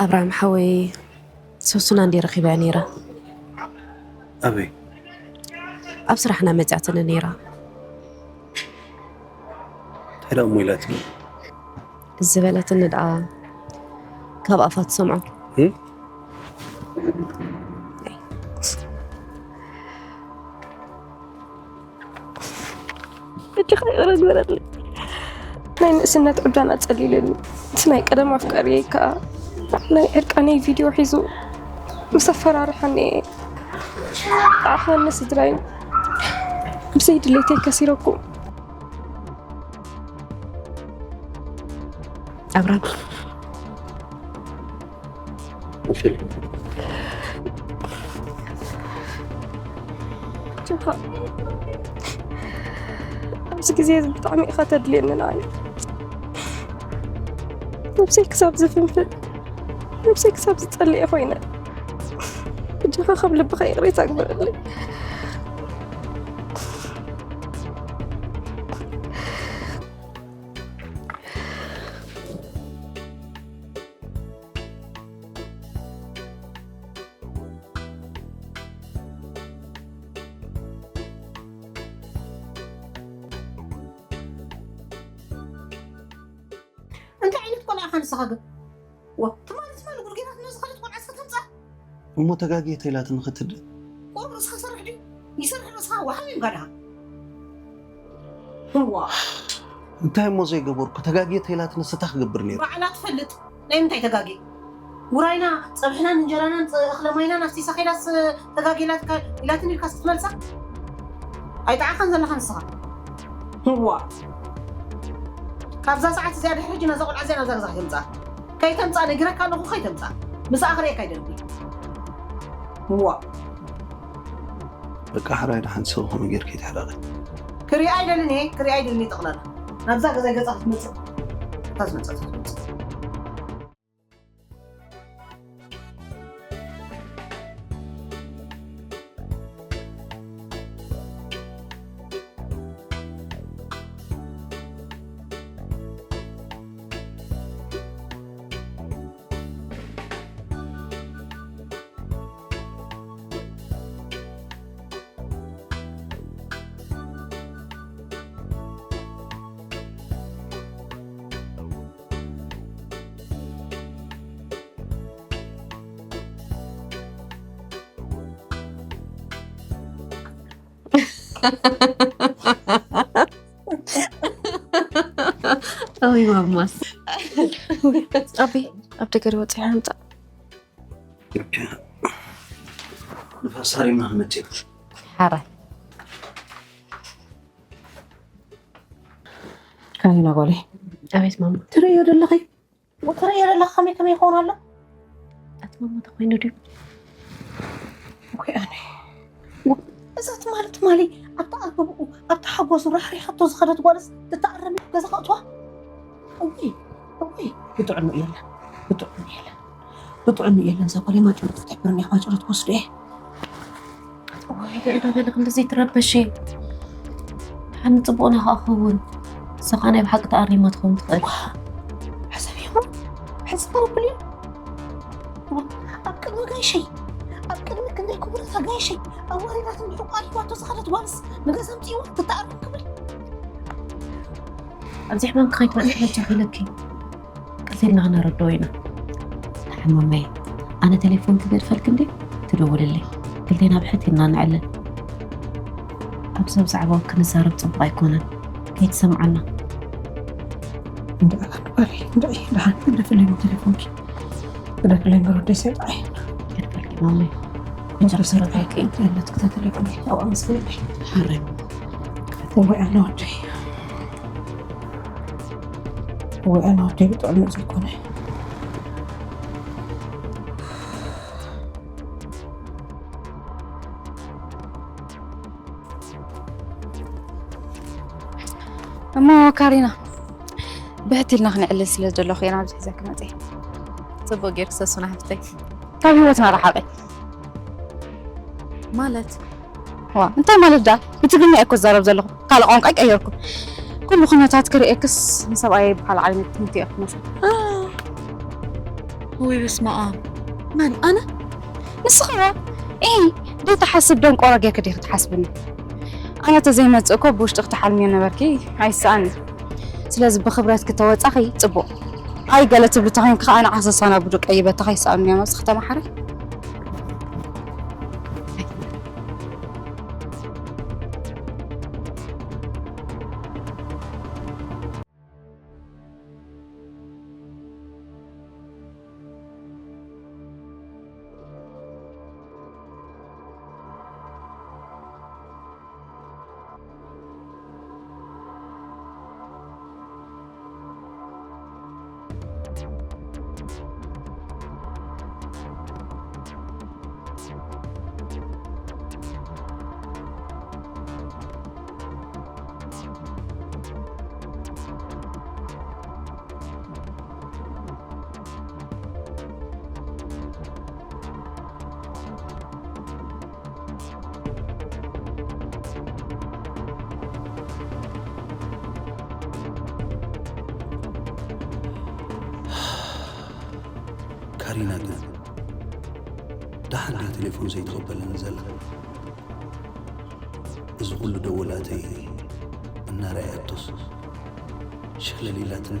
ኣብርሃም ሓወይ፣ ሶሱና እንዲ ረኺበያ ነይረ። ኣበይ? ኣብ ስራሕና መጺኣትኒ ነይራ። እንታይ ደኣ እሞ ኢላትኪ? ዝበለትኒ ደኣ ካብ ኣፋ ትሰምዖ። እም? እጅኻ ይቕረ ግበረለይ። ናይ ንእስነት ዕብዳን ኣጸሊለኒ። እቲ ናይ ቀደም ኣፍቃሪየይ ከኣ ናይ ዕርቃነይ ቪድዮ ሒዙ ምስ ኣፈራርሓኒ እየ። ንዓኻን ንስድራይን ብዘይ ድሌተይ ከሲረኩም። ኣብራም። ጆሃ፣ ኣብዚ ግዜ እዚ ብጣዕሚ ኢኻ ተድልየኒ ንዓይ። ነብሰይ ክሳብ ዝፍንፍን፣ ነብሰይ ክሳብ ዝጸልእ ኮይነ። ብጃኻ ካብ ልብኻ ይቕሬታ ግበረለይ። እንታይ ዓይነት ቆልዓ ኢኻ ንስኻ ግን? ዋ፣ ትማሊ፣ ትማሊ ጉድ ጌራትና ዝኸደት ቆልዓ እስከ ተምጻእ። እሞ ተጋግየ ተይላትኒ ክትድእ? ቁሩብ ርእስኻ ሰርሕ ድዩ? ይሰርሕ ርእስኻ፣ ወሓሚም ጋድኻ። ዋ። እንታይ እሞ ዘይገበርኩ? ተጋግየ ተይላትኒ ስታ ክገብር ነይሩ። ባዕላ ትፈልጥ። ናይ ምንታይ ተጋግየ? ውራይና፣ ጸብሕናን እንጀራናን ጸ-፣ እኽለ ማይናን ኣፍሲሳ ከይዳስ ተጋግየ ኢላትካ-፣ ኢላትኒ ኢልካስ ክትመልሳ? ኣይጠዓኻን ዘለኻ ንስኻ። ዋ። ካብዛ ሰዓት እዚኣ ድሕሪ ሕጂ ነዛ ቆልዓ እዚኣ ናብዛ ገዛ ከይተምጽኣ። ከይተምጽኣ ነጊረካ ኣለኹ፣ ከይተምጽኣ። ምስኣ ክርእየካ ኣይደልኩ። ዋ። በቃ ሕራይ ደሓን ሰብ ከመይ ጌርኪ ትሕረቒ? ክሪኣ ኣይደልን እየ፣ ክሪኣ ኣይደልን እየ ጠቕላላ። ናብዛ ገዛይ ገጻ ክትመጽእ። እታ ዝመጸት ክትመጽእ። ኦይ ማማስ። ኣቢ፣ ኣብ ደገ ዶ ወጺኻ ምጻእ። ንፋስ ሃሪምና ክንመጽእ። ሓራይ። ካይና ጓለይ። ኣቤት ማማ። ትርእዮ ዘለኺ? ትርእዮ ዘለኺ ከመይ ከመይ ይኸውን ኣሎ? ኣቲ ማማ ተኾይኑ ድዩ? ወይ ኣነ። ወ-፣ እዛ ትማሊ ትማሊ ኣብታ ኣበባኡ፣ ኣብታ ሓጎሱ ራሕሪሓቶ ዝኸደት ጓልስ ትተኣረም ገዛ ከእትዋ? እውይ፣ እውይ፣ ብጥዕኑ የለን፣ ብጥዕኑ የለን፣ ብጥዕኑ የለን። እዛ ጓለይ ማጭሎ ትሕብርኒ እያ፣ ማጭሎ ትወስዶ እየ። እዋይ፣ እንታይ ኢለ በለ ክንድዚ ትረበሺ? ደሓን ንጽቡቕና ከኣ ክኸውን። ንሳ ከኣ ናይ ብሓቂ ተኣሪማ ትኸውን ትኽእል። ዋ፣ ሕሰብዮ እሞ፣ ሕሰብ መብል እዩ። ዋ፣ ኣብ ቅድሚ ጋይሸይ፣ ኣብ ቅድሚ ክንደይ ክቡራት ኣጋይሸይ ኣዋሪዳትን ብሕቋ ሂባቶ ዝኸደት ጓልስ ንገዛ ኣምጺእዋ ትተኣረም ክብል። ኣብዚ ሕማምኪ ከይትበጽሒ በጃኺ ኢለኪ። ቀስ ኢልና ክነረድኦ ኢና። ሕማመይ፣ ኣነ ቴሌፎን ክገድፈልኪ እንዴ? ትደውልለይ። ክልቴና ብሕት ኢልና ንዕለል። ኣብ ሰብ ዛዕባ ክንዛረብ ጽቡቕ ኣይኮነን። ከይትሰምዓና። እንድዒ፣ እንድዒ፣ ደሓን ግደፍለይ ቴሌፎንኪ። ግደፍለይ እምበር ወደይ ሰይጣን። ገድፈልኪ ማመይ። ወደይ ሰይጣን። ያለት ክታ ቴሌፎንኪ። ኣብኣ መስገደለይ። ሓረይ። ወይ ኣነ ወደይ። ወይ ኣነ ወደይ ብጥዕሚ ዘይኮነ። እሞ ካሪና፣ ብሕት ኢልና ክንዕልል ስለ ዝደለኹ እየ ናብዚ ሒዘኪ መፅየ። ፅቡቅ ጌርኪ ሰሱና ሓፍተይ። ካብ ህይወትና ረሓቂ። ማለት? ዋ፣ እንታይ ማለት ደኣ? ብትግርኛ እየ እኮ ዝዛረብ ዘለኹ። ካልእ ቋንቋ ኣይቀየርኩ። ኩሉ ኩነታት ክርእየክስ ንሰብኣየይ ብኻልእ ዓይነት ትምህርቲ እየ ክመስል። ወይ በስመ ኣብ። መን? ኣነ? ንስኻ? ኢ ደይ ትሓስብ ደንቆሮ ጌርኪ ዲኺ ትሓስብኒ? ኣነ ተዘይመጽእ እኮ ብውሽጢ ክትሓልምዮ ነበርኪ። ኣይሰኣን። ስለዚ ብኽብረትኪ ተወጻኺ ጽቡቕ። ኣይ ገለ ትብሊ ተኾይንኪ ከኣ ንዓሰሳና ብዱቀይ በተኻ ይሰኣኑ እዮም ኣብዚ ከተማ ሓረይ። ካሪና ግን ደሓን ድያ ቴሌፎን ዘይትቕበለኒ ዘላ? እዚ ኩሉ ደወላተይ እናረኣየቶስ ሸለል ኢላትኒ።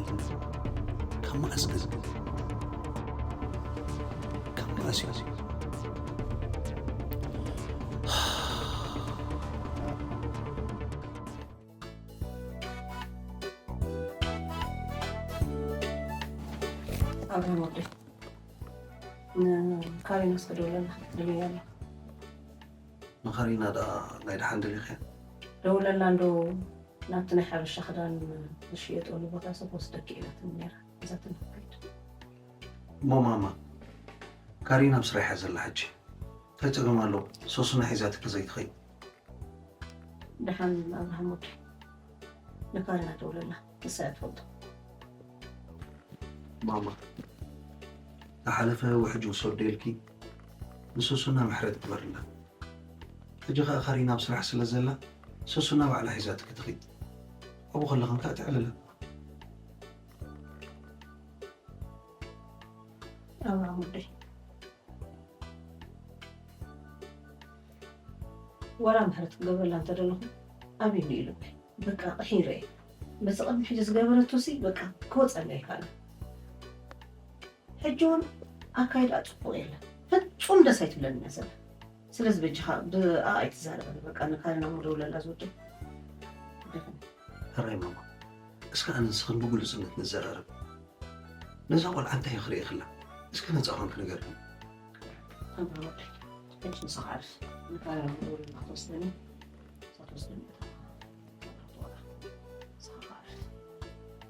ካብ መዓስ ግን? ካብ መዓስ እዩ? ኣብርሃም ወደይ፣ ንካሪና እስከ ደውለላ፣ ደውለላ። ንካሪና ደኣ ናይ ደሓን ደሊኽያ? ደውለላ እንዶ ናብቲ ናይ ሓበሻ ክዳን ዝሽየጠሉ ቦታ ሰብ ወስደኪ ኢላትኒ ነይራ። እዛ ትንክድ። እሞ ማማ፣ ካሪና ኣብ ስራሕ እያ ዘላ ሕጂ። እንታይ ጸገም ኣለዎ? ሶስና ሒዛትኪ ዘይትኸይድ? ደሓን ኣብርሃም ወደይ፣ ንካሪና ደውለላ፣ ንሳ እያ ትፈልጦ። ማማ፣ ዝሓለፈ ውሕጅ ውሰደልኪ፣ ንሶስና ምሕረት ግበርላ። ሕጂ ኸኣ ካሪና ኣብ ስራሕ ስለ ዘላ፣ ሶስና ባዕላ ሒዛትኪ ትኺድ። ኣብኡ ከለኽን ከኣ ትዕልላ። ኣብርሃም ወደይ፣ ዋላ ምሕረት ክገብረላ እንተደለኹ፣ ኣበይ ኢሉ ልበይ? በቃ፣ ቅሒረ እየ። በዚ ቅድሚ ሕጂ ዝገበረቶሲ፣ በቃ፣ ክወጸለይ ኣይከኣለን። ሕጂ እውን ኣካይዳ ጽቡቕ የለን። ፍጹም ደስ ኣይትብለኒ እያ ዘላ። ስለዚ በጃኻ ብኣ ኣይትዛረበኒ። በቃ ንካልና እሞ ደውለላ ዝወደይ። ደኸም። ሕራይ ማማ፣ እስከ ኣነ ንስኽን ብግሉጽነት ንዘራረብ። ነዛ ቆልዓ እንታይ ክርእየኽላ? እስከ ነጻ ኾንክ ንገርኒ። ተማወድ፣ ሕጂ ንስኻ ዓርፍ። ንካልና እሞ ደውለላ ክትወስደኒ፣ ክትወስደኒ እታ። ንስኻ ዓርፍ።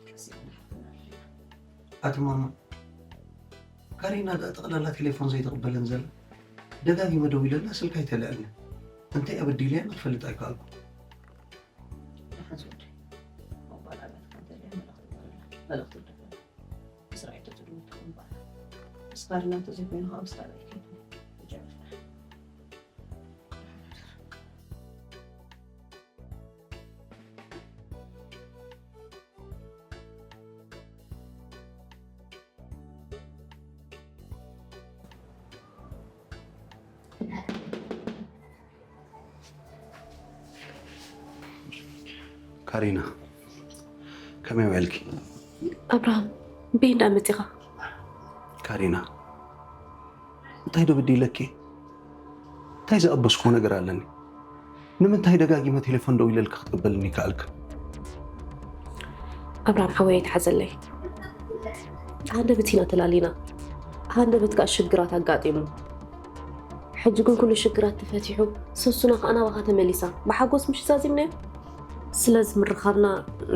ቀስ ኢልና ንሓፍተና ኣለና። ኣቲ ማማ፣ ካሪና ደኣ ጠቕላላ ቴሌፎን ዘይትቕበለን ዘላ። ደጋጊመ ደዊለላ ስልካ ኣይተልዕልን። እንታይ ኣበዲለያ ክፈልጥ ኣይከኣልኩ። ደሓን ዝወደይ፣ መባል ኣላትካ እንተልያ መልእኽቲ ግበረላ። መልእኽቲ ግበረላ። ብስራሕ ኣይተትድምትኩም እምበኣር። ምስ ካሪና እንተዘይኮይኑ ከዓ ምስ ካልእ ኣይከይድን። እጃ ይፍታሕ። ካሪና፣ ከመይ ውዕልኪ? ኣብርሃም፣ በይ እንዳ መጺኻ? ካሪና፣ እንታይ ዶ በዲለኪ? እንታይ ዘኣበስኩ ነገር ኣለኒ? ንምንታይ ደጋጊመ ቴሌፎን ደዊለልኪ ክትቅበልኒ ይከኣልኪ? ኣብርሃም ሓወይ ኣይትሓዘለይ። ሃንደበት ኢና ተላሊና። ሃንደበት ከኣ ሽግራት ኣጋጢሙ። ሕጂ ግን ኩሉ ሽግራት ተፈቲሑ፣ ሰሱና ከኣ ናባኻ ተመሊሳ። ብሓጎስ ምሽ ዛዚምናዮ? ስለዚ ምርኻብና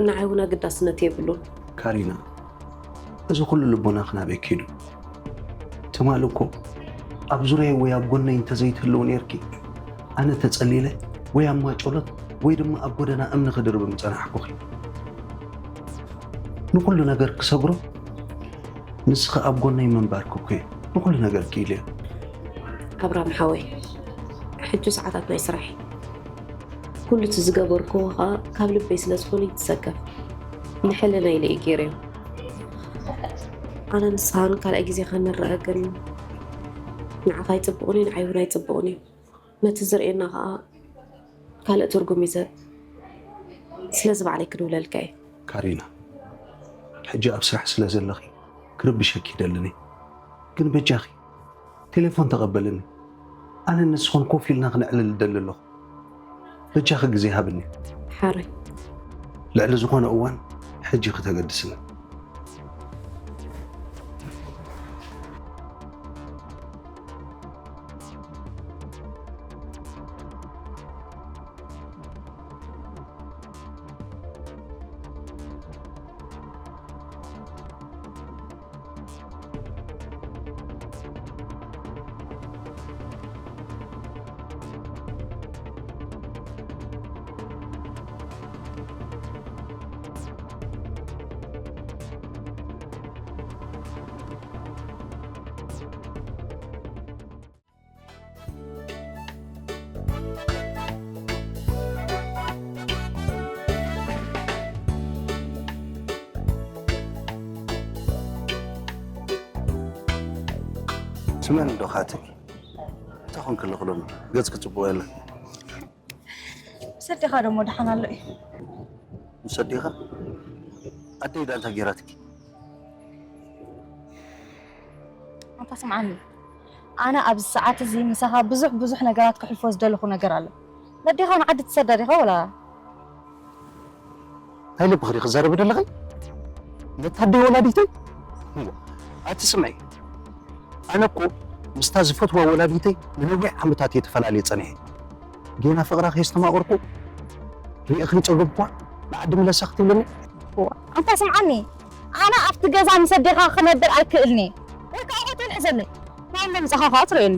ንዓይ እውን ኣገዳስነት የብሉን። ካሪና፣ እዚ ኩሉ ልቦናኺ ናበይ ከይዱ? ትማሊ እኮ ኣብ ዙርያይ ወይ ኣብ ጎነይ እንተዘይትህልዊ ነይርኪ፣ ኣነ ተጸሊለ ወይ ኣብ ማጨሎት ወይ ድማ ኣብ ጎደና እምኒ ክድርቢ ምጸናሕኩኺ። ንኹሉ ነገር ክሰግሮ፣ ንስኺ ኣብ ጎነይ ምንባርኪ እኮ እዩ ንኹሉ ነገር ክኢሉ። ኣብራም ሓወይ፣ ሕጂ ሰዓታት ናይ ስራሕ እዩ። ኩሉ እቲ ዝገበርክዎ ኸኣ ካብ ልበይ ስለ ዝኾነ ይትሰከፍ። ንሕልናይ ኢለ እየ ገይረዮ። ኣነ ንስኻን ካልኣይ ግዜ ከንረአ ግን ንዓኻ ኣይጽብቑን እዩ፣ ንዓይ እውን ኣይጽብቑን እዩ። ነቲ ዝርእየና ኸኣ ካልእ ትርጉም እዩ ዘብ ስለዚ ባዕለይ ክድውለልካ እየ። ካሪና፣ ሕጂ ኣብ ስራሕ ስለ ዘለኺ ክርብሸኪ ይደልን እየ። ግን በጃኺ ቴሌፎን ተቐበልኒ። ኣነ ንስኹን ኮፍ ኢልና ክነዕልል እደሊ ኣለኹ። በጃኺ ግዜ ሃብኒ። ሓራይ። ልዕሊ ዝኾነ እዋን ሕጂ ክተገድስኒ። ስምዕኒ ዶ ካትኪ? እንታይ ኮንኪ ኣለኹ ሎሚ? ገጽኪ ጽቡቕ የለን። ምስ ኣዴኻ ደሞ ደሓን ኣሎ እዩ። ምስ ኣዴኻ? ኣደይ ዳ እንታይ ገይራትኪ? ኣንታ ስምዓኒ፣ ኣነ ኣብዚ ሰዓት እዚ ምሳኻ ብዙሕ ብዙሕ ነገራት ከሕልፎ ዝደለኹ ነገር ኣሎ። ነዴኻ ንዓዲ ትሰዳ ዲኻ ወላ? እንታይ ልብኺ ዲኺ ክዛረቢ ዘለኺ? ነታ ኣደይ ወላዲተይ? እዋ፣ ኣቲ ስምዒ፣ ኣነ እኮ ምስታ ዝፈትዋ ወላዲተይ ንነዊሕ ዓመታት እየ ተፈላልየ ጸኒሐ። ጌና ፍቕራ ከየስተማቐርኩ ሪኤ ከይጸገብኩዋ ንዓዲ ምለሳ ክትብለኒ? እዋ፣ ኣንታ ስምዓኒ፣ ኣነ ኣብቲ ገዛ ምስ ኣዴኻ ክነብር ኣይክእልኒ። ወይ ከዓ ሆቴል ሕዘለይ። ናብ መምጻኻ ከዓ ትርእየኒ።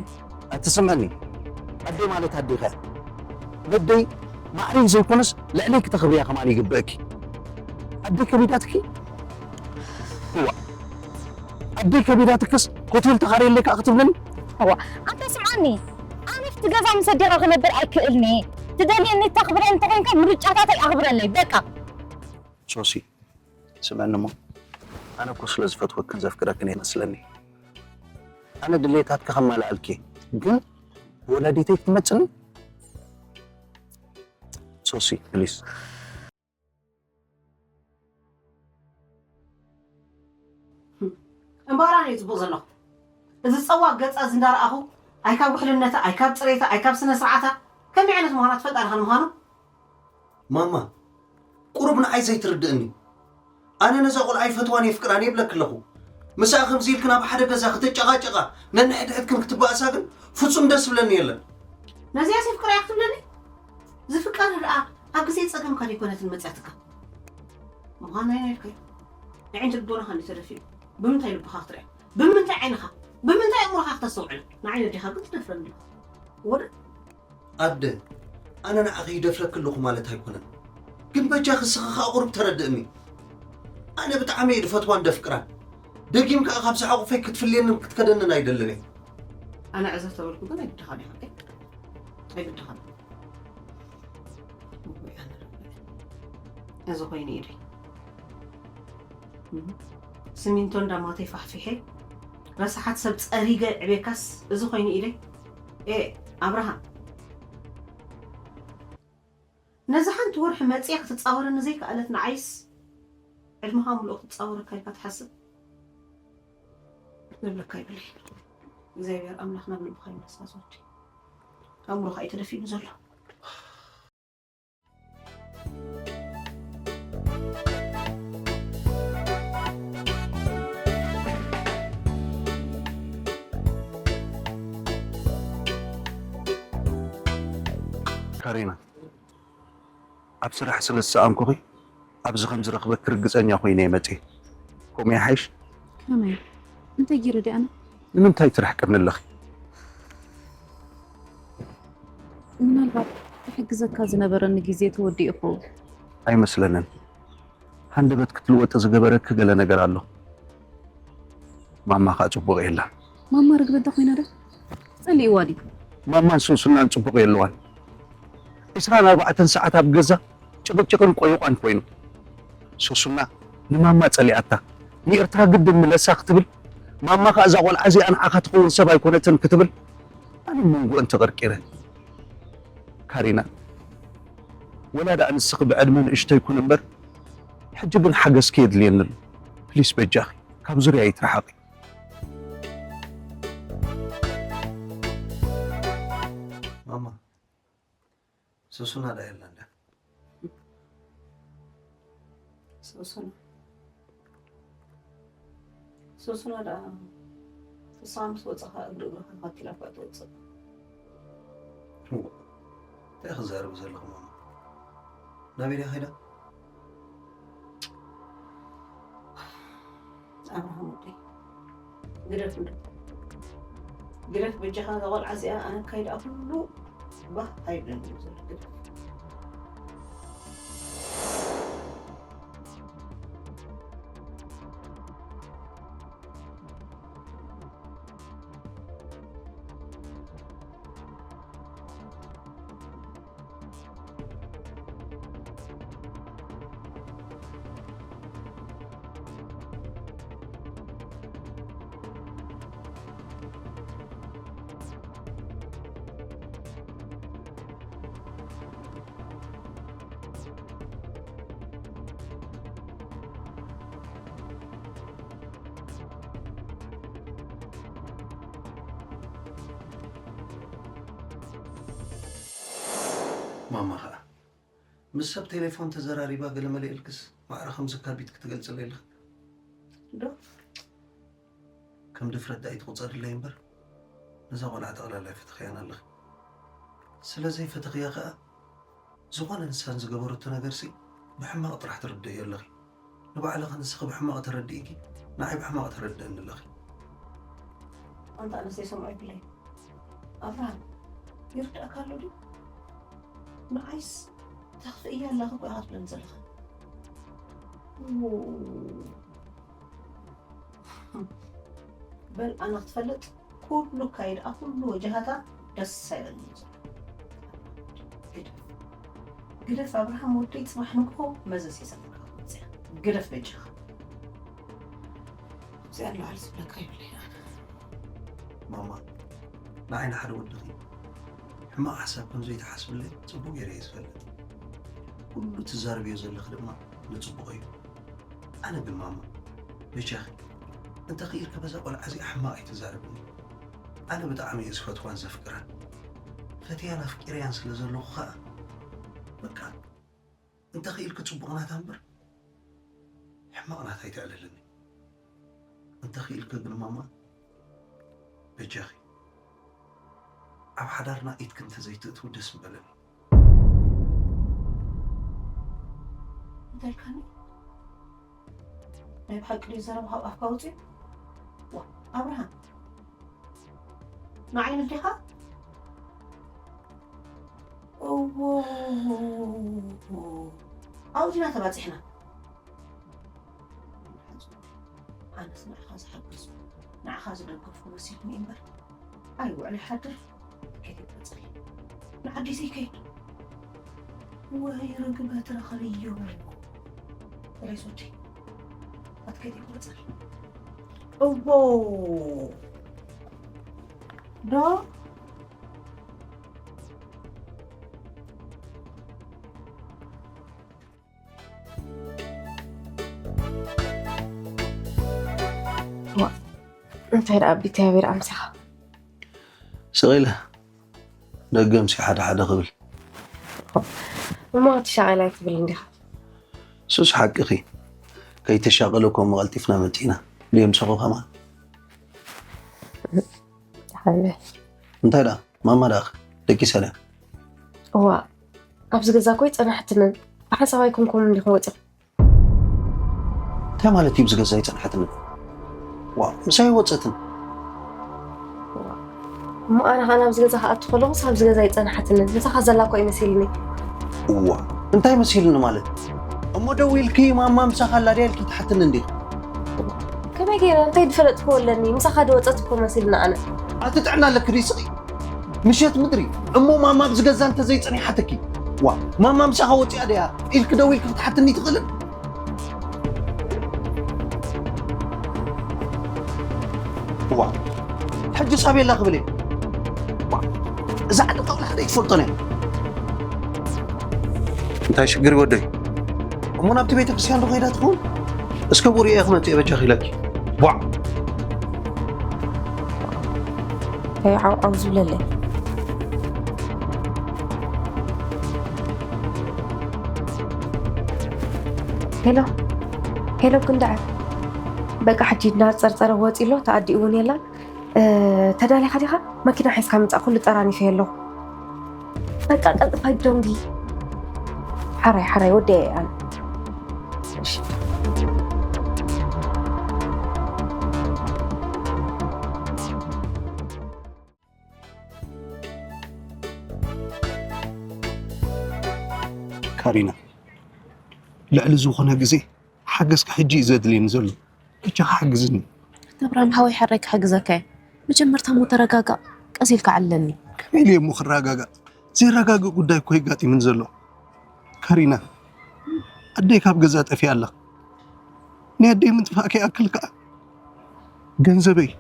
ኣቲ ስምዕኒ፣ ኣደይ ማለት ኣዴኻ እያ። ነደይ ማዕረይ ዘይኮነስ ልዕለይ ክተኽብርያ ከማን ይግብእኪ። ኣደይ ከቢዳትኪ? እዋ፣ ኣደይ ከቢዳትክስ ሆቴል ተኻርየለይ ከዓ ክትብለኒ? እዋ፣ ኣንታ ስምዓኒ፣ ኣነ ኣብቲ ገዛ ምስ ኣዴኻ ክነብር ኣይክእልኒ። ትደልየኒ ተኽብረኒ እንተኾይንካ ምርጫታተይ ኣኽብረለይ፣ በቃ። ሶሲ፣ ስምዕኒ እሞ፣ ኣነ እኮ ስለ ዝፈትወክን ዘፍቅረክን እየ መስለኒ። ኣነ ድሌታትኪ ከማልኣልኪ፣ ግን ወላዲተይ ክትመጽኒ? ሶሲ፣ ፕሊስ። እምበኣር ኣነ እየ ጽቡቕ ዘለኹ። እዚ ጸዋግ ገጻ እዚ እንዳረኣኹ፣ ኣይ ካብ ውሕልነታ፣ ኣይ ካብ ጽሬታ፣ ኣይ ካብ ስነ ስርዓታ፣ ከመይ ዓይነት ምዃና ትፈልጣ ዲኻ ንምዃኑ? ማማ፣ ቁሩብ ንዓይ ዘይትርድእኒ። ኣነ ነዛ ቆልዓ ይፈትዋን የፍቅራን የብለኪ ኣለኹ። ምስኣ ከምዚ ኢልክን ኣብ ሓደ ገዛ ክትጨቓጨቓ፣ ነንሕድሕድክን ክትበኣሳ ግን ፍጹም ደስ ዝብለኒ የለን። ነዚኣስ የፍቅራ እያ ክትብለኒ? ዝፍቀር ደኣ ኣብ ግዜ ጸገምካ ደይኮነትን መጽያትካ። ምዃን ኣይነልካዮ። ንዕንዲ ልቦናኻ እንዲ ተደፊኡ፣ ብምንታይ ልብኻ ክትሪኣ? ብምንታይ ዓይንኻ? ብምንታይ ኣእምሮኻ ክተስተውዕል? ንዓይ ነዴኻ ግን ትደፍረኒ ኣለኻ። ወደ ኣደ፣ ኣነ ንዓኺ ይደፍረኪ ኣለኹ ማለት ኣይኮነን። ግን በጃኺ እስኺ ኸኣ ቁሩብ ተረድእኒ። ኣነ ብጣዕሚ እየ ድፈትዋን ደፍቅራን። ደጊም ከኣ ካብዚ ሓቑፈይ ክትፍልየንን ክትከደንን ኣይደልን እየ። ኣነ ዕዘ ተበልኩ ግን ኣይግድኻን እየ ሓቀይ። ኣይግድኻን። እዚ ኮይኑ ኢደይ። እህ። ስሚንቶ እንዳማተይ ፋሕፊሐ፣ ረሳሓት ሰብ ጸሪገ ዕቤካስ እዚ ኮይኑ ኢደይ። ኤ፣ ኣብርሃም። ነዚ ሓንቲ ወርሒ መጽያ ክትጻወረኒ ዘይከኣለት ንዓይስ፣ ዕድመኻ ምሉእ ክትጻወረካ ኢልካ ትሓስብ? ዝብለካ ይብለይ። እግዚኣብሔር ኣምላኽ ናብ ልብኻ ይመልሳ ዝወዲ። ኣእምሮኻ እዩ ተደፊኑ ዘሎ። ካሪና፣ ኣብ ስራሕ ስለ ዝሰኣንኩኺ፣ ኣብዚ ከም ዝረኽበኪ ርግጸኛ ኮይነ እየ መጺኤ። ከምኡ ይሓይሽ? ከመይ? እንታይ ገይረ ድየ ኣነ? ንምንታይ ትርሕቅኒ ኣለኺ? ምናልባት ክሕግዘካ ዝነበረኒ ግዜ ተወዲኡ ይኸውን። ኣይመስለንን። ሃንደበት ክትልወጢ ዝገበረኪ ገለ ነገር ኣሎ። ማማ ኸኣ ጽቡቕ የላን። ማማ ርግበ እንተ ኾይና ዶ? ትጸልእዋ ድዩ? ማማን ሱሱናን ጽቡቕ የለዋን። ዕስራን ኣርባዕተን ሰዓት ኣብ ገዛ ጭቕጭቕን ቆይቋን ኮይኑ። ሱሱና ንማማ ጸሊኣታ፣ ንኤርትራ ግድን ምለሳ ክትብል፣ ማማ ከኣ እዛ ቆልዓ እዚኣ ንዓኻ ትኸውን ሰብ ኣይኮነትን ክትብል፣ ኣነ መንጎአን ተቐርቂረ። ካሪና፣ ወላ ደኣ ንስኺ ብዕድመ ንእሽቶ ይኩን እምበር፣ ሕጂ ግን ሓገዝኪ የድልየኒ ኣሎ። ፕሊስ በጃኺ ካብ ዙርያ ይትረሓቂ። ማማ፣ ሱሱና ዳ የላ እንዳ? ሱሱና? ሱሱና ዳ ንስኻ ምስ ወጻኻ እግሪ እግርኻ ተኸቲላ እኳ ትወጽእ። እንታይ ክዛረብ ዘለኹ ማማ? ናበይ ድያ ከይዳ? ኣብርሃም ወደይ፣ ግደፍ እንዶ። ግደፍ በጃኻ፣ እዛ ቆልዓ እዚኣ ኣነ ኣካይድኣ ኩሉ ባህ ኣይብለኒ እዩ ዘሎ። ግደፍ። ማማ ኸኣ ምስ ሰብ ቴሌፎን ተዘራሪባ ገለመለ ኢልክስ ማዕረ ከም ዝካቢት ክትገልጽለይ ኣለኺ። ዶ? ከም ድፍረት ደኣ ኣይትቑጸርለይ እምበር፣ ነዛ ቆልዓ ጠቕላላ ኣይፈተኽያን ኣለኺ። ስለ ዘይፈተኽያ ኸኣ፣ ዝኾነ ንሳን ዝገበረቶ ነገርሲ ብሕማቕ ጥራሕ ትርድእዮ ኣለኺ። ንባዕልኺ ንስኺ ብሕማቕ ተረዲእኪ፣ ንዓይ ብሕማቕ ተረድእኒ ኣለኺ። ኣንታ ኣነስ ዘይሰምዖ የብለይ። ኣብርሃም፣ ይርድኣካ ኣሎ ድዩ? ንዓይስ ተኽፍእያ ኣለኺ እኮ ኢኻ ትብለኒ ዘለኻ። ው-፣ በል ኣነ ክትፈልጥ ኩሉ ኣካይድኣ ኩሉ ወጃሃታ ደስ ኣይበለኒ ዘሎ። ግደፍ። ግደፍ ኣብርሃም ወደይ፣ ጽባሕ ንግሆ መዘዝ ሒዛ ክትመጽእ እያ። ግደፍ በጃኻ። እዚኣ ንላዕሊ ዝብለካ የብለይን ኣነ። ማማ፣ ንዓይ ንሓደ ወድኺ ሕማቕ ሓሳብ ከም ዘይትሓስብለይ ጽቡቕ ገይረ እየ ዝፈልጥ። ኩሉ ትዛረብዮ ዘለኺ ድማ ንጽቡቕ እዩ። ኣነ ግን ማማ፣ በጃኺ፣ እንተ ኽኢልኪ በዛ ቆልዓ እዚኣ ሕማቕ ኣይትዛረብኒ። ኣነ ብጣዕሚ እየ ዝፈትዋን ዘፍቅራን። ፈትያን ኣፍቂረያን ስለ ዘለኹ ኸኣ፣ በቃ፣ እንተ ኽኢልኪ ጽቡቕ ናታ እምበር፣ ሕማቕ ናታ ኣይተዕልልኒ። እንተ ኽኢልኪ ግን ማማ፣ በጃኺ፣ ኣብ ሓዳርና ኢድኪ እንተ ዘይትእትዊ ደስ ምበለኒ። እንታይ ኢልካኒ? ናይ ብሓቂ ድዩ ዘረባ ካብ ኣፍካ ወጺኡ? ዋ፣ ኣብርሃም፣ ንዓይ ንዴኻ? እዎ፣ ኣብዚና ተባጺሕና። ኣነስ ንዓኻ ዝሓገዝኩ፣ ንዓኻ ዝደገፍኩ መሲሉኒ እምበር፣ ኣይውዕል ይሓድር። ከይደ ይመጸለይ። ንዓዲ ዘይከይድ። ወይ ርግበት ረኸብዮ። ሬሶቼ፣ ኣትከይደ ይመጸል። እዎ። ዶ? ዋ፣ እንታይ ደኣ ብእግዚኣብሔር ኣምሳኻ? ስቕ ኢለ ደገምሲ ሓደ ሓደ ክብል። እሞ ክትሻቐል ኣይትብል እንዲኻ? ሱስ ሓቅኺ። ከይተሻቐለ እኮ እሞ ቀልጢፍና መጺና። ድየምሰኹ ከማን። ሓይለ። እንታይ ደኣ? ማማ ደኣ ደቂሳ ድያ? እዋ፣ ኣብዚ ገዛ እኮ ኣይጸናሕትንን። ብሓንሳብ ኣይኮንኩምን እንዲኹም ወጺኹም። እንታይ ማለት እዩ፣ ኣብዚ ገዛ ኣይጸንሐትንን? ዋ፣ ምሳይ ወጸትን። እሞ ኣነ ኸኣ ናብዚ ገዛ ክኣቱ ከለኹስ ኣብዚ ገዛ ኣይጸንሓትንን። ምሳኻ ዘላ እኮ እዩ መሲልኒ። እዋ፣ እንታይ መሲልኒ ማለት? እሞ ደው ኢልኪ ማማ ምሳኻ ኣላ ድያ ኢልኪ ትሓትኒ እንዲኺ? ከመይ ገይረ? እንታይ ዝፈለጥክዎ ኣለኒ? ምሳኻ ዝወጸት እኮ መሲልና ኣነ። ኣቲ ጥዕና ኣለኪ ድዩ ስኺ? ምሸት ምድሪ። እሞ ማማ ኣብዚ ገዛ እንተ ዘይጸኒሓትኪ? ዋ፣ ማማ ምሳኻ ወጺኣ ድያ ኢልኪ ደው ኢልኪ ክትሓትኒ ትኽእልን? ዋ፣ ሕጂ ሳቤላ ክብል እየ። ዋ፣ እዛ ዓዲ ቆልዓ ሓደ ይፈልጦን እየ። እንታይ ሽግር ወደይ? እሞ ናብቲ ቤተ ክርስቲያን ዶ ከይዳ ትኸውን? እስከ ብኡ ርእየ ክመጽእ እየ በጃኺ ኢለኪ። ዋ። እንታይ ዓው ዓው ዝብለለይ? ሄሎ፣ ሄሎ፣ ክንደዐ። በቃ፣ ሕጂ እናጸርጸረ ወጺ ኣሎ፣ ተኣዲኡ እውን የላን። እ፣ ተዳሊኻ ዲኻ? መኪና ሒዝካ ምጻእ፣ ኩሉ ጠራኒፈ ኣለኹ። በቃ፣ ቀልጥፋ ዶንጊ። ሓራይ፣ ሓራይ፣ ወዲ ኣነ። እሺ። ካሪና፣ ልዕሊ ዝኾነ ግዜ ሓገዝካ ሕጂ እዩ ዘድልየኒ ዘሎ። በጃኻ ሓግዝኒ። እብራም ሓወይ፣ ሓራይ ክሕግዘካ እየ። መጀመርታ እሞ ተረጋጋእ፣ ቀስ ኢልካ ዓልለኒ። ከመይ ኢለ እሞ ክረጋጋእ? ዘይረጋግእ ጉዳይ እኮ የጋጢምን ዘሎ። ካሪና፣ ኣደይ ካብ ገዛ ጠፊኣ ኣላ። ናይ ኣደይ ምጥፋእ ከይኣክል ከኣ ገንዘበይ፣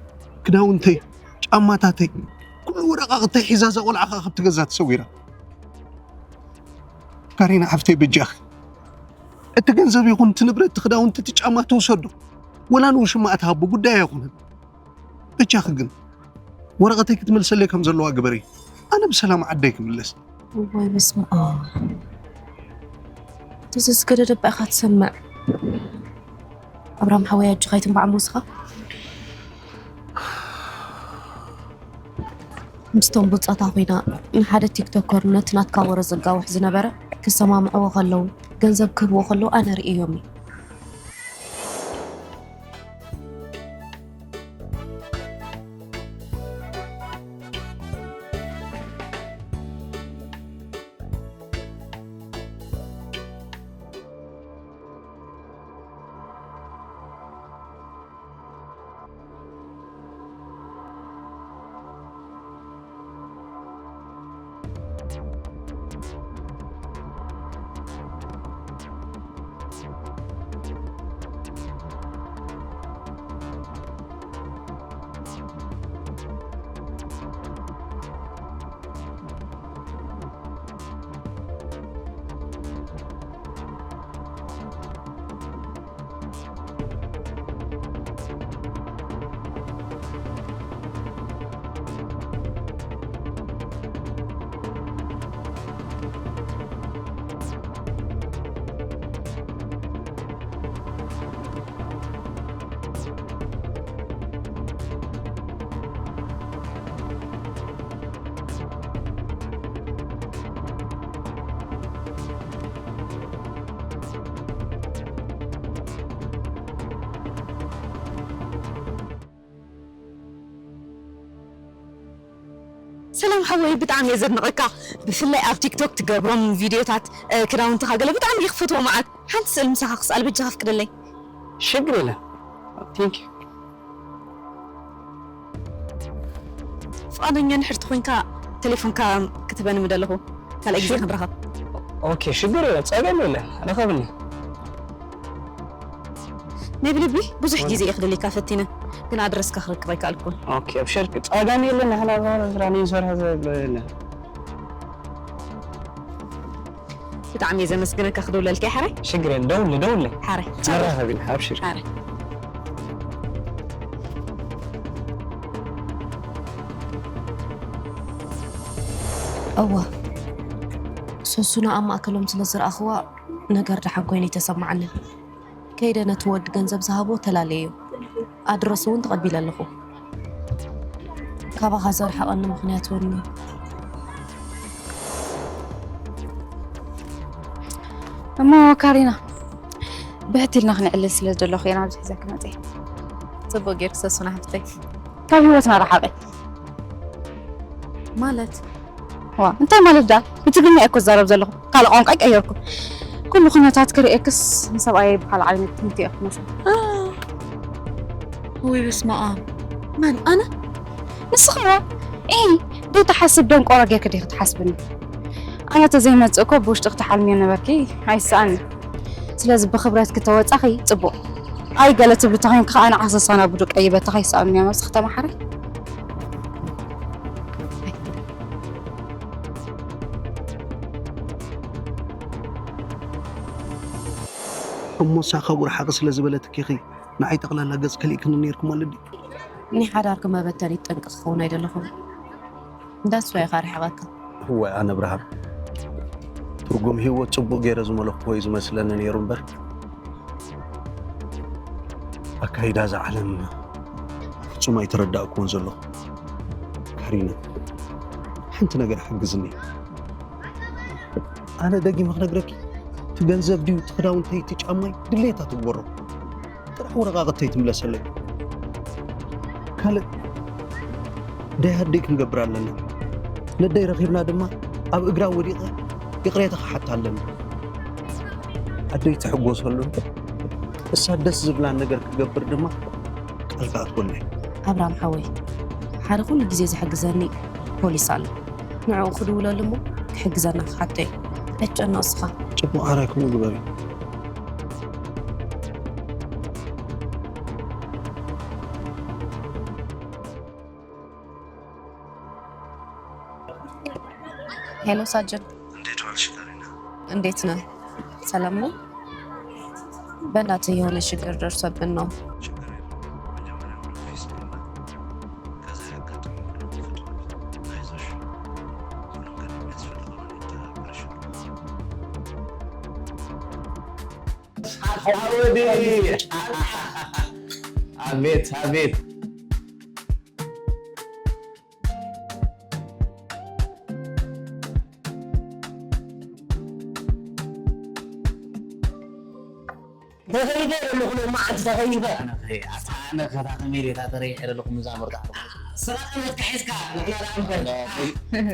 ክዳውንተይ፣ ጫማታተይ፣ ኩሉ ወረቓቕተይ ሒዛ እዛ ቆልዓ ከኣ ካብቲ ገዛ ተሰዊራ። ካሪና ሓፍተይ፣ በጃኺ እቲ ገንዘብ ይኹን እቲ ንብረት፣ እቲ ክዳውንቲ፣ እቲ ጫማ ትውሰዶ፣ ወላ ንውሽማኣ ትሃቦ፣ ጉዳይ ኣይኹንን። በጃኺ ግን ወረቐተይ ክትመልሰለይ ከም ዘለዋ ግበሪ። ኣነ ብሰላም ዓደይ ክምለስ። እዋይ በስመ ኣብ። እቲ ዝስገደደ እባ ኢኻ ትሰምዕ። ኣብራም ሓወይ ኣጆኻ ኣይትንባዕ እሞ ንስኻ። ምስቶም ብጾታ ኮይና ንሓደ ቲክቶከር ነቲ ናትካ ወረ ዘጋውሕ ዝነበረ ክሰማምዕዎ ከለዉ፣ ገንዘብ ክህብዎ ከለዉ ኣነ ርእየዮም እየ። ሰላም ሓወይ፣ ብጣዕሚ እየ ዘድንቐካ። ብፍላይ ኣብ ቲክቶክ ትገብሮም ቪድዮታት፣ እ፣ ክዳውንትኻ ገለ ብጣዕሚ እየ ክፈትዎ መዓት። ሓንቲ ስእሊ ምሳኻ ክስኣል በጃኻ ፍቅደለይ። ሽግር የለን። Thank you። ፍቓደኛ እንድሕር ተኾይንካ ቴሌፎንካ ክትበኒ ምደለኹ። ካልኣይ ግዜ ሽግ-፣ ክንራኸብ። ኦኬ፣ ሽግር የለን። ጸገም የለን። ርኸብኒ። ናይ ብልቢ ብዙሕ ግዜ እየ ክደልየካ ፈቲነ፣ ግን ኣድረስካ ክረክብ ኣይከኣልኩን። ኦኬ፣ ኣብሽር፣ ጸገም የለን። ንሕና ዞር ስራ ንሰርሖ ዘብለ የለን። ብጣዕሚ እየ ዘመስግነካ። ክድውለልካ እየ ሓራይ። ሽግር የለን። ደውል፣ ደውል። ሓራይ። ንራኸብ ኢና። ኣብሽር። ሓራይ። እዋ፣ ሰሱና ኣብ ማእከሎም ስለ ዝረኣኽዋ ነገር ደሓን ኮይኑ ኣይተሰማዓንን። ከይደ ነቲ ወዲ ገንዘብ ዝሃቦ ተላለየዮ። ኣድረሱ እውን ተቐቢለ ኣለኹ። ካባኻ ዘርሓቐኒ ምኽንያት እውን እሞ ካሪና፣ ብሕት ኢልና ክንዕልል ስለ ዝደለኹ እየ ናብዚ ሒዘኪ መፅየ። ፅቡቅ ጌርኪ ሰሱና ሓፍተይ። ካብ ህይወትና ረሓቂ። ማለት? ዋ፣ እንታይ ማለት ደኣ? ብትግርኛ እየ እኮ ዝዛረብ ዘለኹ። ካልእ ቋንቋ ኣይቀየርኩ። ኩሉ ኩነታት ክርእየክስ ንሰብኣየይ ብኻልእ ዓይነት ትምህርቲ እየ ክመስል። ውይ፣ በስመ ኣብ። መን? ኣነ? ንስኺ ዋ። ኢ፣ ዶ ትሓስብ ደንቆሮ ጌርኪ ዲኺ ትሓስብኒ? ኣነ ተዘይመጽእ እኮ ብውሽጥኺ ትሓልምዮ ነበርኪ፣ ኣይስኣን። ስለዚ ብኽብረት ክተወጻኺ ጽቡቕ። ኣይ ገለ ትብሉ ተኾይንካ ከኣ ንዓሰሳና ብዱቀይ በታ ከይሰኣኑኒ እዮም ኣብዚ ከተማ ሓረይ። እሞ ሳኻ ጉርሓቕ ስለ ዝበለትኪ ኢኺ ንዓይ ጠቕላላ ገጽ ከሊእክኒ ነይርኩም ኣሎ ድዩ? ናይ ሓዳርኩም መበተኒ ጠንቂ ክኸውን ኣይደለኹም። እንዳስዋ ኢኻ ርሕቐካ። እወ ኣነ ብርሃን ትርጉም ህይወት ጽቡቕ ገይረ ዝመለኽኩዎ እዩ ዝመስለኒ ነይሩ እምበር ኣካይዳ እዛ ዓለም ፍጹም ኣይተረዳእኩዎን ዘለኹ። ካሪነ ሓንቲ ነገር ሓግዝኒ። ኣነ ደጊመ ክነግረኪ እቲ ገንዘብ ድዩ እቲ ክዳውንተይ እቲ ጫማይ ድሌታ ትግበሮ። ጥራሕ ወረቓቕተይ ትምለሰለይ። ካልእ ደይ ኣደይ ክንገብር ኣለና። ነደይ ረኺብና ድማ ኣብ እግራ ወዲቐ ይቕሬታ ክሓታ ኣለና። ኣደይ ትሕጎሰሉ እሳ ደስ ዝብላ ነገር ክገብር ድማ ቃል ክኣትወለይ። ኣብራም ሓወይ ሓደ ኩሉ ግዜ ዝሕግዘኒ ፖሊስ ኣሎ። ንዕኡ ክድውለሉ እሞ ክሕግዘና ክሓቶ እዩ። ኣይትጨነቕ እስኻ። ጽቡቕ ሓራይ ከምኡ ግበሪ። ሄሎ ሳጅን። እንዴት ዋልሽ ካሪና? እንዴት ነህ? ሰላም ነው? በእናትህ የሆነ ችግር ደርሶብን ነው። አቤት አቤት። ተኸይደ ኣለኹ ሎማዓንቲ ተኸይደ። ኣነ ከታተመ ኢለ እታ ተረይ ሕረ ኣለኹ ምዛ መርካዕ ስራቕነትካ ሒዝካ ንሕና ደኣ እምበር።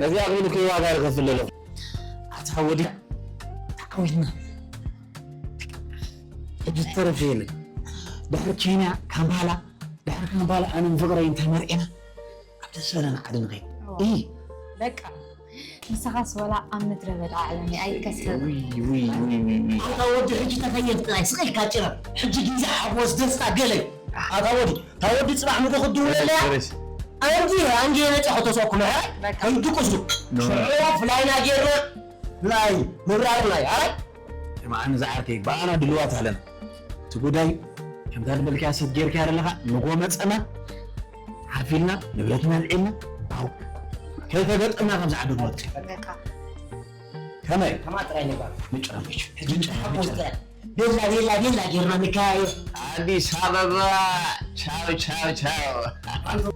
ነዚኣ ክብል እኮ ዋጋ ይኸፍል ኣለኹ። ኣታ ወዲ ተዓዊትና ሕጂ ተረፈ የለን። ድሕሪ ኬንያ ካምፓላ ድሕሪ ካምፓላ ኣነ ንፍቕረይ እንተመርዒና ኣብ ደስ በለና ዓዲ ንኸይድ። እይ በቃ ንስኻስ ወላ ኣብ ምድረ በዳ ኣዕለኒ ኣይከሰብ። ኣታ ወዲ ሕጂ ተኸየፍ ጥራይ ስቕ ኢልካ ጭረር። ሕጂ ግዜ ሓጎስ ደስታ ገለ እዩ። ኣታ ወዲ እታ ወዲ ፅባሕ ምዶ ክድውለለያ ኣንጂ ኣንጂ የመፅእ ከተሰኩ ምሕራይ ከይድቁሱ ሽዑ ፍላይና ጌርና ፍላይ ምብራርና እዩ ኣራይ የማዓኒ ዝዓርከይ ብኣና ድልዋት ኣለና እቲ ጉዳይ ከምታ ዝበልካያ ሰብ ጌርካያ ዘለኻ ንጎ መፀና ሓፊልና ንብረትና ኣልዒልና ባው ከይተገጠምና ካብዚ ዓዲ ንወፅእ ከመይ ከማ ጥራይ ንግበር ምጭረምች ምጭረምች ቤላ ቤላ ቤላ ጌርና ንከያየር ኣዲስ ኣበባ ቻው ቻው ቻው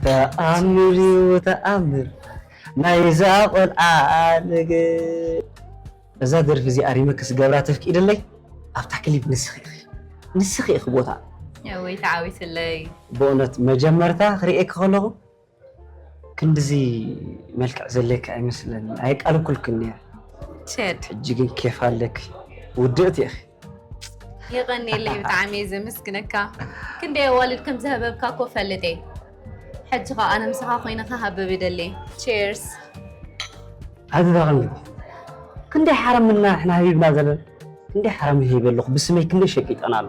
ተኣምር እዩ ተኣምር ናይዛ ቆልዓ ነገር። እዛ ደርፊ እዚኣ ሪመክስ ገብራ ተፍቂደለይ ኣብታ ክሊፕ ንስኺ ኢኺ። ንስኺ ኢኺ ቦታ። ወይ ተዓዊትለይ። ብእውነት መጀመርታ ክርእየኪ ከለኹ ክንድዚ መልክዕ ዘለኪ ኣይመስለኒ። ኣይቃለኩልክን ነይረ። ቸድ ሕጂ ግን ኬፍ ኣለኪ። ውድእቲ ኢኺ። የቐንየለይ ብጣዕሚ እየ ዘመስግነካ። ክንደይ ኣዋልድ ከም ዝህበብካ እኮ ፈልጥ እየ። ሕጂ ኸዓ ኣነ ምሳኻ ኮይነ ክሃብብ ይደሊ። ቼርስ። ኣዚ ዳቕን ክንደይ ሓረምና ንሕና ሃቢብና ዘለና። ክንደይ ሓረም ይህብ ኣለኹ ብስመይ ክንደይ ሸቂጠን ኣሎ።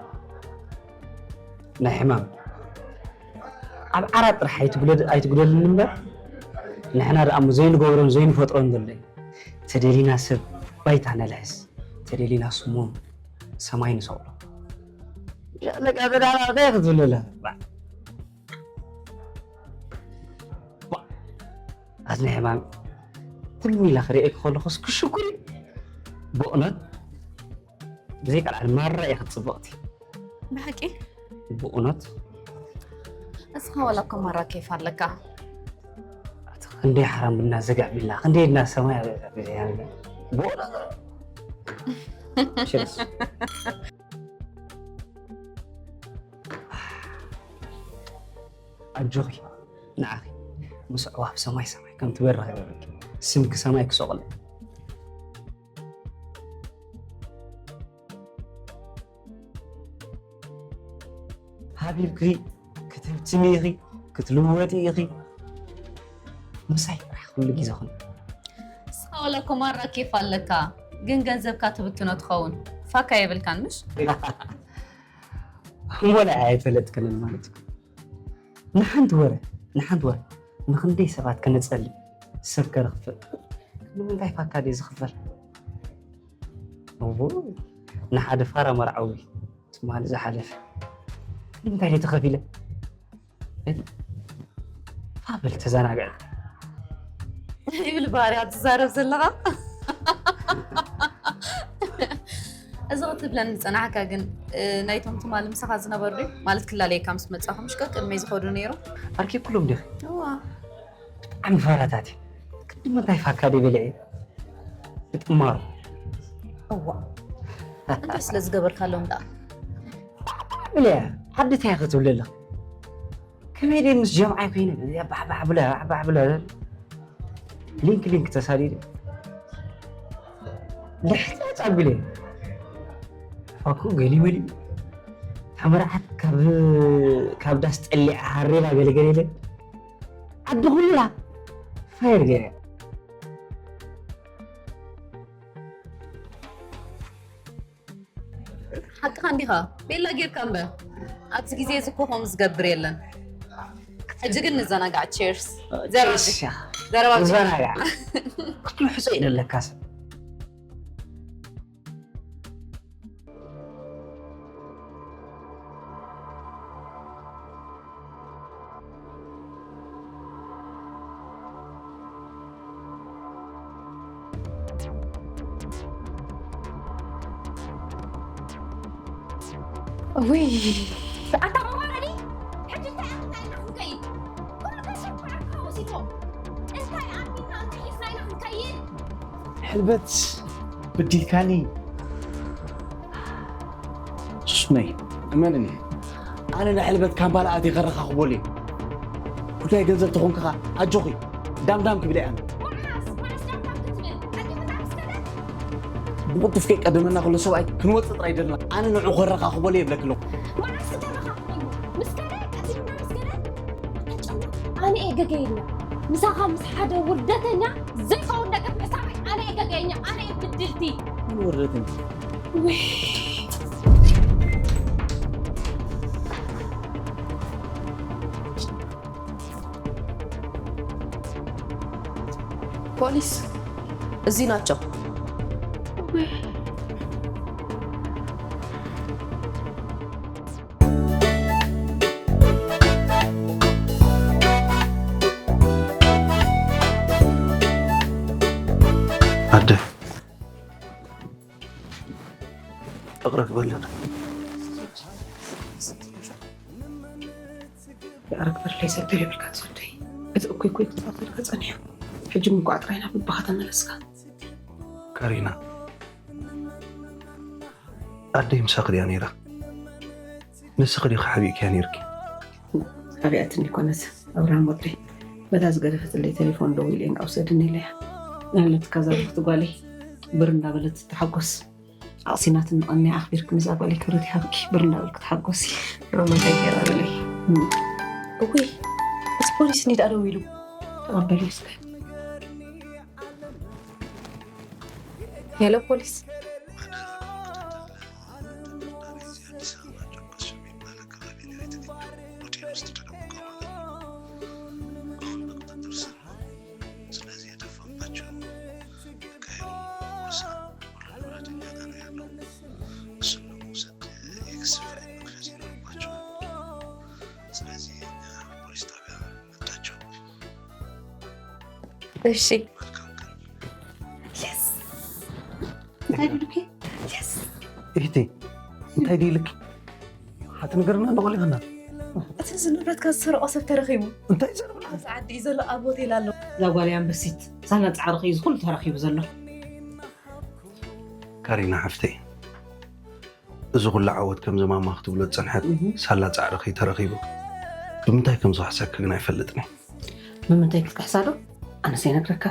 ናይ ሕማም ኣብ ዓራት ጥራሕ ኣይትጉደል ኣይትጉደልን እምበር ንሕና ደኣ እሞ ዘይንገብሮን ዘይንፈጥሮን ዘሎ እዩ። ተደሊና ሰብ ባይታ ነልሕስ ተደሊና ስሞም ሰማይ ንሰቕሎ። ለቃ ተዳላ እንታይ ክትብለላ ኣዝነ ሕማም ትም ኢላ ክርእየኪ ከለኹስ ክሽኩር እዩ። ብእውነት ብዘይቃልዓል ማራ ኢኺ ጽብቕቲ። ብሓቂ ብእውነት እስኻ ዋላ እኮ ማራ ኬፍ ኣለካ። ክንደይ ሓራም ብና ዘጋዕ ቢልና ክንደይ ድና ሰማይ ብእውነት ቸርስ ኣጆኺ ንዓኺ ምስ ኣዕዋፍ ሰማይ ሰማይ ከም ትበርኽ ይገብረኪ። ስምኪ ሰማይ ክሰቕሎ ሃቢብኪ ክትህብትሚ ኢኺ ክትልወጢ ኢኺ። ምሳይ ጥራሕ ኩሉ ግዜ ኹን። እስኻ ዋላ እኮ ማራ ኬፍ ኣለካ፣ ግን ገንዘብካ ትብትኖ ትኸውን። ፋካ የብልካን ምሽ? እሞ ናይ ኣይፈለጥክንን ማለት እዩ። ንሓንቲ ወረ ንሓንቲ ወረ ንክንደይ ሰባት ከነጸልም ሰብ ከረኽፍእ ንምንታይ ፋካ ድዩ ዝኽፈል? እዎ ንሓደ ፋራ መርዓዊ ትማሊ ዝሓለፈ ንምንታይ ድዩ ተኸፊለ? ፋብል ተዘናግዐ ይብል ባህርያ ትዛረብ ዘለኻ። እዚ ክትብለኒ ዝጸናሕካ ግን ናይቶም ትማሊ ምሳኻ ዝነበሩ ድዩ ማለት ክላለየካ ምስ መጻኹም ሽቀ ቅድመይ ዝኸዱ ነይሩ። ኣርኪኩሎም ዲኺ? እዋ ብጣዕሚ ፋራታት እዩ። ቅድሚ እንታይ ፋካ ደይ በልዐ ይጥማሩ። እዋ እንታይ ስለ ዝገበርካሎም ደኣ? ብለ ዓዲ እንታይ ክትብለለኽ? ከመይ ደይ ምስ ጀምዓይ ኮይነ ባሕባሕ ብለ ባሕባሕ ብለ ሊንክ ሊንክ ተሳዲደ ልሕፃፅ ኣቢለ ፋኩ ገሊ መሊ ተመርዓት ካብ ዳስ ጠሊዓ ሃሬባ ገለገለ ኢለ ዓዲ ኩላ ፋየር ገይረ ሓቅኻ እንዲኻ ቤላ ጌርካ እምበር ኣብዚ ግዜ እዚ እኮ ከምኡ ዝገብር የለን። ሕጂ ግን ንዘናጋዕ። ቼርስ። ዘረባ ጭሻ ዘረባ ዘናጋዕ ክትምሕሶ ይደለካ ሰብ ውይ ኣታ መዋረዲ ሕጂ እንታይ ኣምና ኢና ክንከይድ? ኩሉ ተሸባዕካ ወሲዶም እንታይ ኣሚና እንታይ ሒዝና ኢና ክንከይድ? ሕልበት ብዲልካኒ ሱስነይ እመንኒ ኣነ ንሕልበት ካምባላ ኣትየ ከረኻኽቦሉ እየ ጉዳይ ገንዘብ ተኾንክኻ ኣጆኺ ዳምዳም ክብል እየ ኣነ መዓስ መዓስ ዳምዳም ክትብል ቀዲምና ምስ ከደ ብቕልጡፍ ከይቀደመና ከሎ ሰብኣይ ክንወፅእ ጥራይ ደልና ኣነ ንዑ ከረኻኽቦሉ እየ ብለኪ ኣለኹ መዓስ ክተረኻኽበሉ ምስ ከደ ቀዲምና ምስ ከደ ኣታ ጨማ ኣነ እየ ገገየኛ ምሳኻ ምስ ሓደ ውርደተኛ ዘይኸውን ነገር ምሕሳበይ ኣነ እየ ገገየኛ ኣነ እየ ብድልቲ ምን ወረደተኝ ውይ ፖሊስ እዚህ ናቸው። ኣደ ይቕረ ክበለና የኣረግበርለይ ዘብል ይብልካ ትወደይ እቲ እኩይ እኩይ ክጻወተልካ ጸኒሑ። ሕጂ ምንኳዕ ጥራይ ናብ ልብኻ ተመለስካ። ካሪና፣ ኣደይ ምሳኺ ድያ ነይራ? ንስኺ ዲኺ ሓቢእክያ ነይርኪ? ሓቢኣትኒ ኣይኮነትን ኣብርሃም ወደይ። በታ ዝገደፈትለይ ቴሌፎን ደዊለ እየ፣ ውሰድኒ ኢለያ። ንሃለትካ ዘረኽቲ ጓለይ፣ ብር እንዳበለት ትተሓጎስ። ኣቕሲናትኒ ቀንያ፣ ኣኽቢርኪ ምስዛ ጓለይ ክብረት ይሃብኪ። ብር እንዳበልኪ ተሓጎሲ። ሮማንታይ ገይራ በለይ። እውይ፣ እቲ ፖሊስ እንዲዳ ደው ኢሉ። ተቐበሊ እስከ። ሄሎ ፖሊስ። ስለዚህ የጠፋባቸው መካሄዱን ወሳ ሁሉም ወላጅ እኛ ጋር ነው ያለው። እሱን ለመውሰድ የክስ ፋይል መክፈት ይኖርባቸዋል። ስለዚህ እኛ ፖሊስ ጣቢያ መጣቸው። እሺ። መልካም ቀን። የስ። እንታይ ድልኩ? የስ። እህቴ፣ እንታይ ድልክ? ሓንቲ ነገርና እንዳ ቆሊኻና። እቲ ንብረትካ ዝሰረቆ ሰብ ተረኺቡ። እንታይ ዘርብላ? ኣብዚ ዓዲ እዩ ዘሎ፣ ኣብ ሆቴል ኣሎ። እዛ ጓል ኣንበሲት ሳላ ጻዕሪ እዩ ዝኹሉ ተረኺቡ ዘሎ። ካሪና ሓፍተይ፣ እዚ ኩሉ ዓወት ከም ዘማማ ክትብሎ ዝጸንሐት እህ። ሳላ ጻዕሪ ከይተረኺቡ ብምንታይ ከም ዝኸሕሰኪ ግን ኣይፈልጥን እየ። ብምንታይ ክትክሕሳ ዶ? ኣነስ ኣይነግረካ።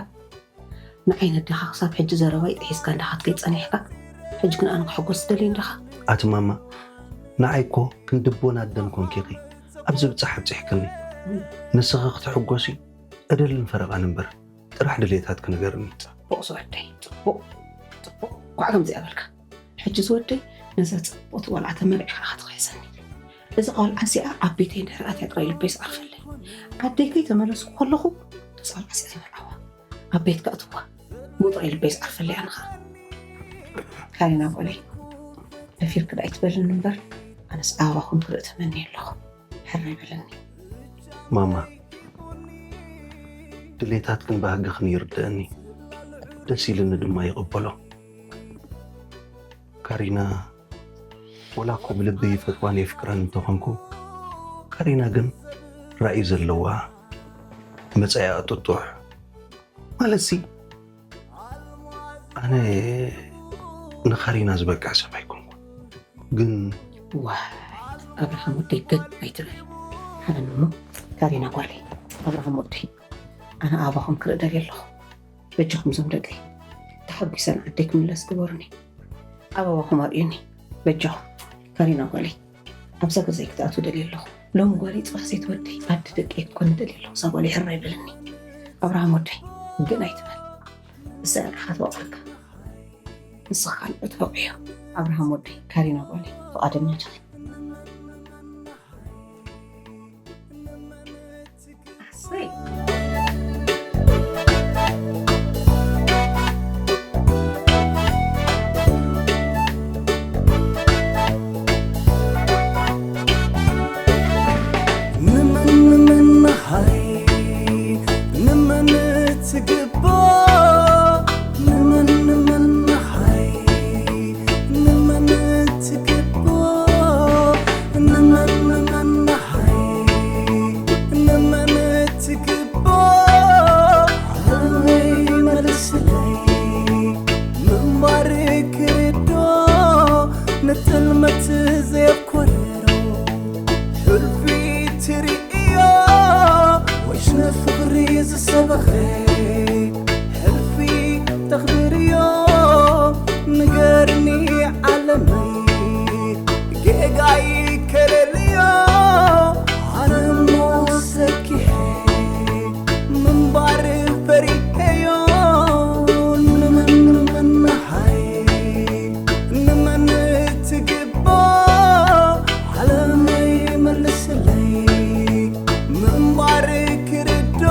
ንዓይ ነዴኻ ክሳብ ሕጂ ዘረባይ ጥሒስካ እንዳኻትከይ ጸኒሕካ፣ ሕጂ ግን ኣነ ክሕጎስ ትደልይ እንዲኻ? ኣቲ ማማ፣ ንዓይ እኮ ክንዲ ኣቦን ኣደን ኮንኪ ኢኺ ኣብዚ ብጻሕ ኣብጺሕክኒ። ንስኺ ክትሕጎሲ እደልን ፈረቓን እምበር፣ ጥራሕ ድሌታትኪ ንገርኒ። ጽቡቕ ዝወደይ፣ ጽቡቕ፣ ጽቡቕ። እንኳዕ ከምዚኣ በልካ። ሕጂ ዝወደይ፣ ነዛ ጽቡቕቲ ቆልዓ ተመርዒኻ ክትኽሕሰኒ። እዛ ቆልዓ እዚኣ ኣብ ቤተይ እንድሕር ኣትያ ጥራይ ልበይ ዝዓርፈለይ። ዓደይ ከይተመለስኩ ከለኹ፣ ነዛ ቆልዓ እዚኣ ተመርዓዋ። ኣብ ቤት ከእትዋ። ብኡ ጥራይ ልበይ ዝዓርፈለይ ኣንኻ። ካሪና ጓለይ፣ ደፊርኪ ዳኣ ኣይትበልኒ እምበር፣ ኣነስ ኣበባኹም ክርኢ ተመንየ ኣለኹ። ሕራይ በለኒ። ማማ፣ ድሌታትክን ባህግኽን ይርድኣኒ፣ ደስ ኢልኒ ድማ ይቕበሎ። ካሪና፣ ወላ እኮ ብልበይ ይፈትዋን የፍቅራን እንተኾንኩ፣ ካሪና ግን ራእይ ዘለዋ፣ መጻኢኣ ጥጡሕ፣ ማለትሲ፣ ኣነ ንካሪና ዝበቅዕ ሰብ ኣይኮንኩን። ግን ዋይ፣ ኣብርሃም ወደይ፣ ገጥ ኣይትበል። ሓበን እሞ፣ ካሪና ጓለይ፣ ኣብርሃም ወደይ፣ ኣነ ኣባኹም ክርኢ ደልየ ኣለኹ። በጃኹም ዞም ደቀይ፣ ተሓጒሰን ዓደይ ክምለስ ግበሩኒ። ኣበባኹም ኣርእዩኒ። በጃኹም፣ ካሪና ጓለይ፣ ኣብዛ ገዛይ ክትኣትው ደልየ ኣለኹ። ሎም ጓለይ ጽባሕ ዘይትወደይ ኣደ ደቀይ ክትኮኒ ደልየ ኣለኹ። እዛ ጓለይ ሕራይ በለኒ። ኣብርሃም ወደይ፣ ግን ኣይትበል። እዛ ንዓኻ ትወቕዐካ። ንስኻ ካልእ ትወቕዕዮ። ኣብርሃም ወደይ፣ ካሪና ጓለይ፣ ፍቓደኛ ዲኺ? ኣሰይ። ንመን ንመን ንሃይ፣ ንመን ትግባእ፣ ንመን ንመን ንሃይ፣ ንመን ትግባእ፣ ንመን ንመን ንሃይ፣ ንመን ትግባእ፣ ሃይ መልስለይ፣ ምንባር ክርዶ፣ ንጥልመት ዘየኮርሮ፣ ሕልፊ ትርእዮ፣ ወይስ ንፍቕሪ ዝሰበኸ፣ ሕልፊ ተኽብርዮ፣ ንገርኒ ዓለመይ፣ ጌጋይ ከለልዮ፣ ኣነ እሞ ሰኪሐ ምንባር ፈሪሐዮ፣ ንመን ንመን ንሃይ፣ ንመን ትግባእ፣ ዓለመይ መልስለይ፣ ምንባር ክርዶ።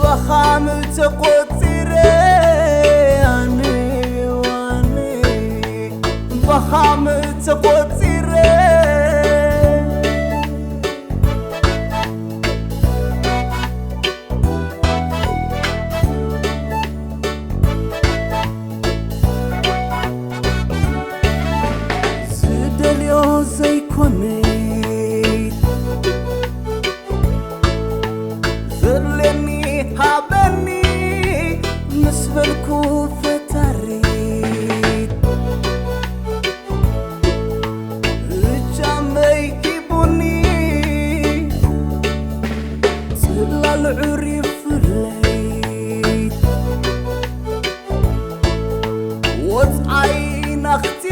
ባኻም ተቆጺረ ኣነ ኣነ ባኻም ተቆጺረ ዝደልዮ ዘይኮነ ዘድልየኒ ሃበኒ ምስ በልኩ ፈታሪ እጃመይ ሂቡኒ ጽላል ዑር ይፍለይ ወጽዓይ ናኽቲ